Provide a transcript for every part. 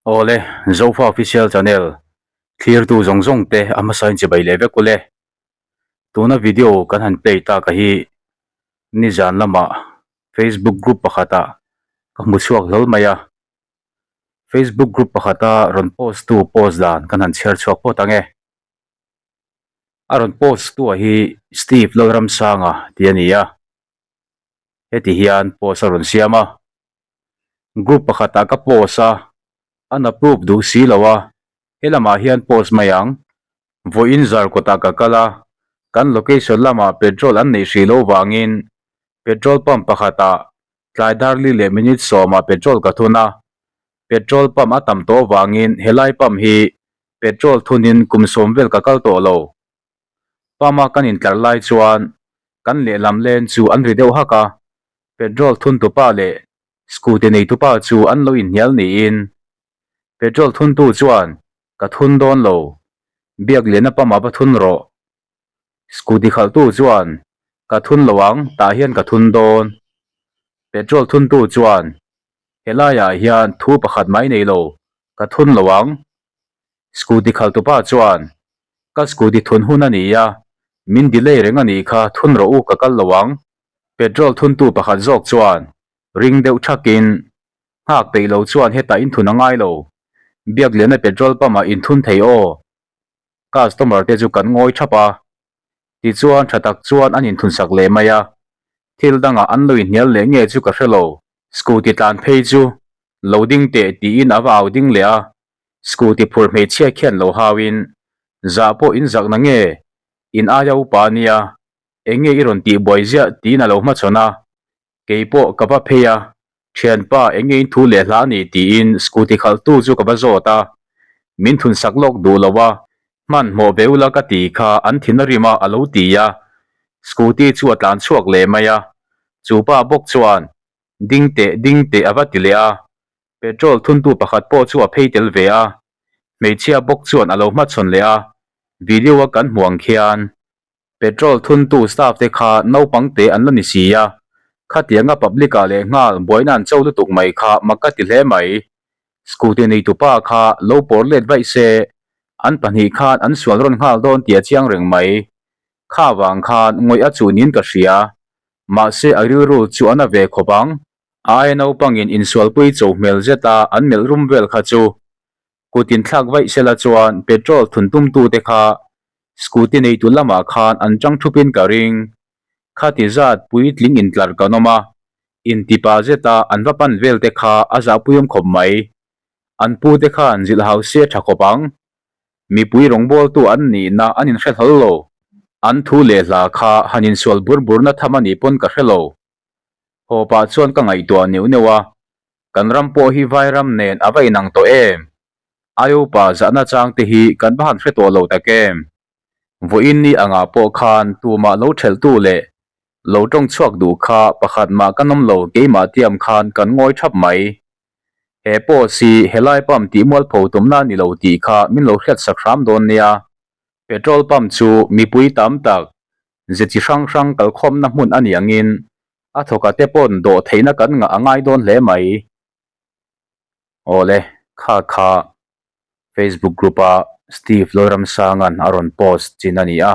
Awle, Zofa Official Channel thlirtu zawng zawng te a hmasa in chibai leh vek ule. Tuna video kan han play tak a hi nizan lamah Facebook group pakhatah ka hmu chhuak hlawl mai a. Facebook group pakhata rawn post tu post dan kan han chhiar chhuak phawt ang e. A rawn post tu ah hi Steve Lalramsanga tih a ni a. Heti hian post a rawn siam a. Group pakhatah ka post a, an approve duh si lo a, helamah hian post mai ang. Vawiin zar kawtah ka kal a, kan location lamah petrol an neih hrih loh vangin petrol pump pakhatah tlai dar li leh minute sawmah petrol ka thun a, petrol pump a tam tawh vangin helai pump hi petrol thunin kum sawm vel ka kal tawh lo. Pump a kan intlar lai chuan kan lehlam len chu an ri deuh hak a, Petrol thuntupa leh scooty neitupa chu an lo inhnial niin petrol thuntu chuan ka thun dawn lo, biak lian a pama va thun rawh. Scooty khalhtu chuan ka thun lo ang, tah hian ka thun dawn. Petrol thuntu chuan helaiah hian thu pakhat mai nei lo, ka thun lo ang. Scooty khalhtupa chuan ka scooty thun hun a ni a, min delay reng a nih kha, thun rawh u ka kal lo ang. Petrol thuntu pakhat zawk chuan ring deuh thakin, Nghak peih lo chuan hetah inthun a ngai lo. Biakliana petrol pump ah inthun thei aw. Customer te chu kan ngawi thap a. Tichuan tha tak chuan an inthun sak leh mai a. Thil dangah an lo inhnial leh nge chu ka hre lo. Scooty tlan phei chu lo ding teh tiin a va au ding leh a. Scooty phur hmeichhia khian lo hauin, Zah pawh in zakna nge? In aia upa a nia. Eng nge i rawn tih buai ziah tiin a lo hmachhawn a, kei pawh ka va phei a, thianpa eng nge in thu leh hla a ni tiin scooty khalhtu chu ka va zawt a, min thun sak lawk duh lo a, hmanhmawh ve ula ka ti kha an thin a rim a a lo ti a, scooty chu a tlan chhuak leh mai a, chu pa bawk chuan ding teh ding teh a va ti leh a, petrol thuntu pakhat pawh chu a phei tel ve a, hmeichhia bawk chuan a lo hmachhawn leh a, video a kan hmuh ang khian. Petrol thuntu staff te kha naupang te an la ni si a, khatianga public ah leh nghal buaina an cho lutuk mai kha mak ka ti hle mai. Scooty neitupa kha lo pawr let vaih se, an pahnih khan an sual rawn nghal dawn tih a chiang reng mai. Kha vang khan ngawih a chuh niin ka hria, mahse a rilru chu a na ve khawp ang. Aia naupangin insualpui cho hmel zeta an melh rum vel kha chu Kut inthlak vaih sela chuan petrol thun tumtute kha scooty neitu lamah khan an chang thupin ka ring. Khati zat puitling intlar kan awm a, intipa zeta an va pan vel te kha a zahpuiawm khawp mai. An pute khan zilh hau se tha khawp ang. Mipui rawngbawltu an nihna an inhre hlawl lo. An thu leh hla kha han insual bur burna tham a nih pawn ka hre lo. Haw pah chuan ka ngaihtuah neuh neuh a, Kan ram pawh hi vai ram nen a va inang tawh em? Aiopa zahna chang te hi kan va han hre tawh lo tak em? Vawiin ni angah pawh khan tumah lo thelhtu leh lo tawng chhuak duh kha pakhat mah kan awm lo keimah tiam khan kan ngawi thap mai. He post hi helai pump tih mualpho tumna a ni lo tih kha min lo hriat sak hram dawn nia. Petrol pump chu mipui tam tak ze chi hrang hrang kalkhawmna hmun a ni angin A thawka te pawn dawh theihna kan ngah a ngai dawn hle mai. Awle, kha kha Facebook group a Steve Lalramsanga'n a rawn post chin a ni a.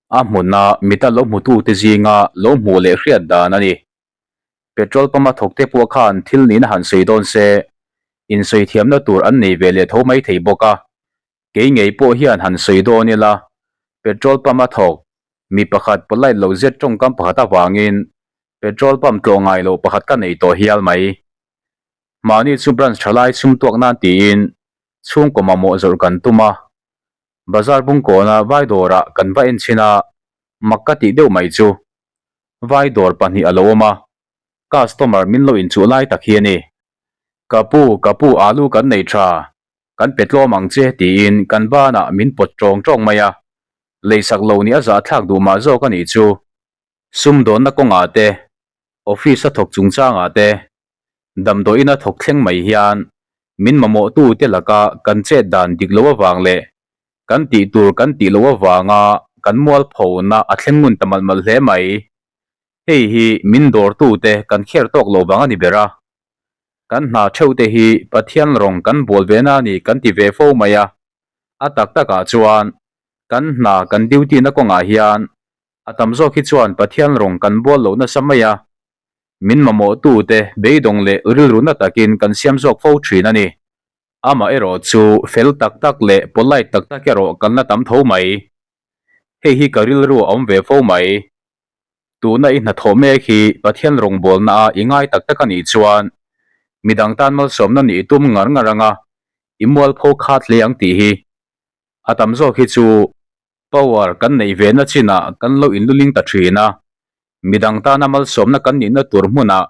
A hmuna mita lo hmutute zinga lo hmuh leh hriat dan a ni. Petrol pump a thawk te pawh khan thil nihna han sawi dawn se, insawi thiamna tur an nei ve leh tho mai thei bawk a. Kei ngei pawh hian han sawi dawn ila, petrol pump a thawk, mi pakhat polite lo zet tawngkam pakhat avangin petrol pump tlawh ngai loh pakhat ka nei tawh hial mai. Mahni chu branch thalai chhum tuak nan tiin chhungkaw mamawh zawrh kan tum a, bazar bungkawna vai dawrah kan va en chhin a, mak ka tih deuh mai chu vai dawr pahnih a lo awm a, customer min lo inchuh lai tak hi a ni. Ka pu, ka pu alu kan nei tha, Kan pe tlawm ang che tiin kan banah min pawt tawng tawng mai a, leisak lo nih a zahthlak duh mah zawk a nih chu. Sumdawnna kawngah te, office a thawk chungchangah te, damdawiin a thawk thleng mai hian min mamawhtu te laka kan chet dan dik lo avang leh kan tih tur kan tih loh avanga kan mualphona a thleng ngun ta malh malh hle mai. Hei hi min dawrtu te kan kher tawk lo vang a ni ber a. Kan hna theuh te hi Pathian rawng kan bawl ve na ni kan ti ve fo mai a, a tak takah chuan kan hna kan duty na kawngah hian a tam zawk hi chuan Pathian rawng kan bawl loh nasa mai a, min mamawhtu te beidawng leh rilru na takin kan siam zawk fo thin a ni. Amah erawh chu fel tak tak leh polite tak tak erawh kan la tam tho mai. Hei hi ka rilru a awm ve fo mai. Tuna i hnathawh mek hi Pathian rawngbawlna a i ngai tak tak a nih chuan midang tan malsawmna nih i tum ngar ngar anga i mualpho khat hle ang tih hi a tam zawk hi chu power kan neih ve na chinah kan lo inluling ta thin a, midang tana malsawmna kan nihna tur hmunah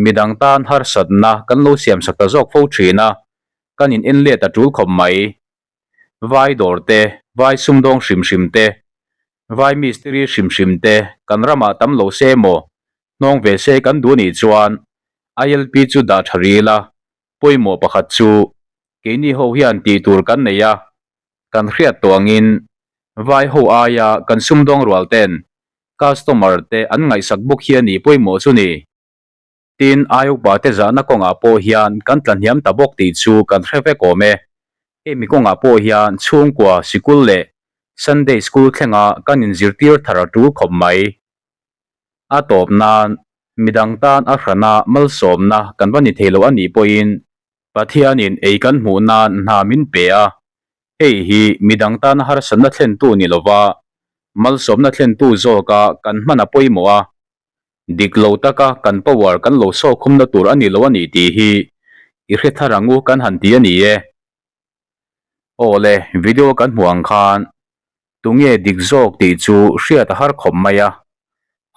midang tan harsatna kan lo siamsak ta zawk fo thin a, kan in en let a tul khawp mai. Vai dawr te, vai sumdawng hrim hrim te, vai mistiri hrim hrim te kan ramah tam lo se emaw, hnawng ve se kan duh anih chuan ILP chu dah tha ril a, pawimawh pakhat chu keini ho hian tih tur kan nei a, kan hriat tawh angin vai ho aia kan sumdawng rual ten customer te an ngaihsak bawk hi a ni pawimawh chu ni. Tin, Aiupa te zahna kawngah pawh hian kan tlahniam ta bawk tih chu kan hre vek awm e. Hemi kawngah pawh hian chhungkua sikul leh Sunday School thlenga kan inzirtir thar a tul khawp mai. A tawp nan, midang tan a hrana malsawmna kan va ni thei lo a nih pawhin Pathianin ei kan hmuh nan hna min pe a, hei hi midang tana harsatna thlentu ni lova malsawmna thlentu zawka kan hman a pawimawh a. Dik lo taka kan power kan lo sawkhumna tur a ni lo a ni tih hi i hre thar ang u kan han ti a ni e. Aw le, video kan hmuh ang khan tunge dik zawk tih chu hriat a har khawp mai a,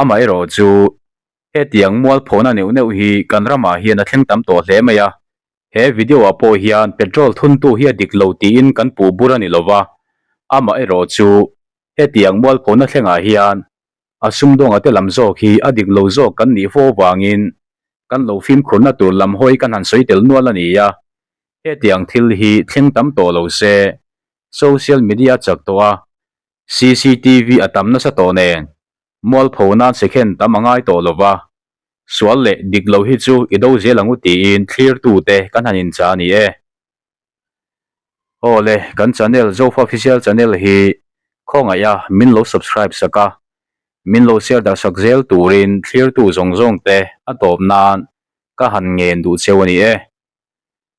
amaherawh chu hetiang mualphona neuh neuh hi kan ramah hian a thleng tam tawh hle mai a, he video ah pawh hian petrol thuntu hi a dik lo tiin kan puh bur a ni lova, amaherawh chu hetiang mualphona thlengah hian A sumdawnga te lam zawk hi a dik lo zawk kan nih fo avangin kan lo fimkhurna tur lam hawi kan han sawi tel nual a ni a, hetiang thil hi thleng tam tawh lo se, social media chak tawh a, cctv a tam nasa tawh nen mualpho nan second tam a ngai tawh lo va, sual leh dik lo hi chu i do zel ang u tiin thlirtute kan han inchah a ni e. Aw le, kan channel Zofa Official Channel hi khawngaih a min lo subscribe sak a, min lo share darh sak zel turin thlirtu zawng zawng te a tawp nan ka han ngen duh cheu a ni e.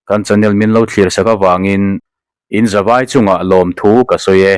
Kan channel min lo thlir sak avangin in zavai chungah lawmthu ka sawi e.